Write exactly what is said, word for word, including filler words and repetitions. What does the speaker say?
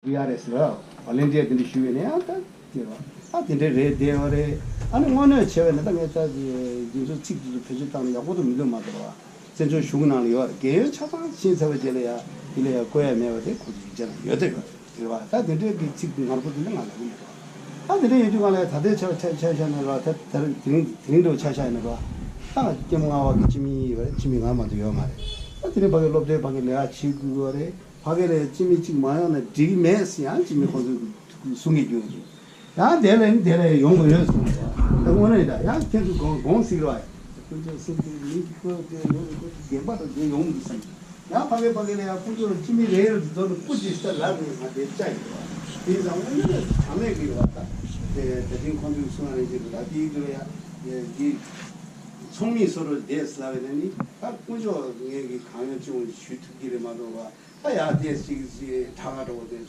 ཡ་རེད་ཟེར་བ། ཝོ་ལན་ཊི་ཡར་དེ་འདྲ་ཞུས་པས་ནས་ཡང་ད་དེ་རེད་བ། ད་དེ་འདྲ་རེད་བསྡད་པ་རེད། ཨ་ནི་དངོས་གནས་བྱས་པས་ན་ད་ངས་ད་དེ་འདི་ཚོ་ཚིག་དེ་ཚོ་བེད་སྤྱོད་བཏང་ན་ཡག་པོ་དུ་མི་འདུག་མ་གཏོགས་བ། བཙན་བྱོལ་གཞུང་ནང་ལ་ཡོད་རེད། རྒས་ཡོལ་ཆ་ཚང་ཕྱིན་ཚར་བའི་རྗེས་ལ་ཡ་དེ་ལ་ཡ་བཀོད་ཡ་མེད་པ་དེ་ཁོ་ཚོ་ཡིག་ཆ་ནང་ཡོད་དེ་ཡོད་རེད་བ། ད་དེ་འདྲའི་གི་ཚིག་ངར་པོ་དེ་འདྲ་ང་ལ་གི་མེད་རེད་བ། ད་དེ་འདྲ་ཡོད་དུས་ང་ལ་ད་ལྟའི་ཆ་ཆ་ཆ་བཞག་ན་རེད་བ། ད་ད་དེ་རིང་དེ་རིང་འདྲ་བོ་ཆ་བཞག་ཡིན་ན་རེད་བ། ད་སྐྱེ་དམན་ལྔ་པ་གི་སྤྱི་མི་གཉིས་ཡོད་རེད། སྤྱི་མི་ལྔ་མ་གཏོགས་ཡོད་མ་རེད། ད་དེ་རིང་ཕ་གི་སློབ་གྲྭའི་ཕ་གི་ལས་ཀ་བྱེད་དགོས་པ་རེད། ཕ་གི་ལ་སྤྱི་མི་གཅིག་མ་ཡོང་ན་འགྲིག་མེད་ཟེར་ཡང་སྤྱི་མི་ཁོང་ཚོས་གསུང་གི་རྒྱུ་རེད། ཡང་དེ་ལས་ནི་དེ་ལས་ཡོང་གི་ཡོད་གསུངས་ཏེ། ད་དངོས་གནས་ད་ཡང་ཁྱེད་ཚོས་དགོངས་དགོངས་ཟིག་རེད་བ། ཁོང་ཚོས་སེམས་ཀྱི་མི་གི་ཁོ་དེ་ལོ་རེ་ཁོ་ཚོ་རྒན་པ་དང་རྒན་ཡོང་གི་བསམ། ཡང་ཕ་གི་ཕ་གི་ལ་ཡང་ཁོང་ཚོ་ལ་སྤྱི་མི་རེ་རེ་དེ་ཚོ་ལ་སྤུ་ཅིག་ཤ་ལབ་ནས་ང་དེ་བཅའ་ཡོད་བ། དེ་ཡིན་ཙང་དངོས་གནས་དྲང་གནས་ཀྱི་ཡོད་བ། ད་དེ་ད་ཐེངས་ཁོང་ཚོས་གསུང་བ་ནང་བཞིན་དུ་ད་དེའི་དུས་ལ་ཡང་དེ་ཚོགས་མི་སོ་སོ་བསྡད་ཟེར་ལབ་པ་ཡིན་ན་ནི། ད་དཀོན་མཆོག་ངས་ཀྱི་གང་ཡོང་ཅི་ཡོང་ཞུ་ཐུབ་ཀྱི་རེད་མ་གཏོགས་བ། ད་ཡང་དེ་ཅིག་ཅིག་དྲག་ག་འགྲོ་བ་དེ་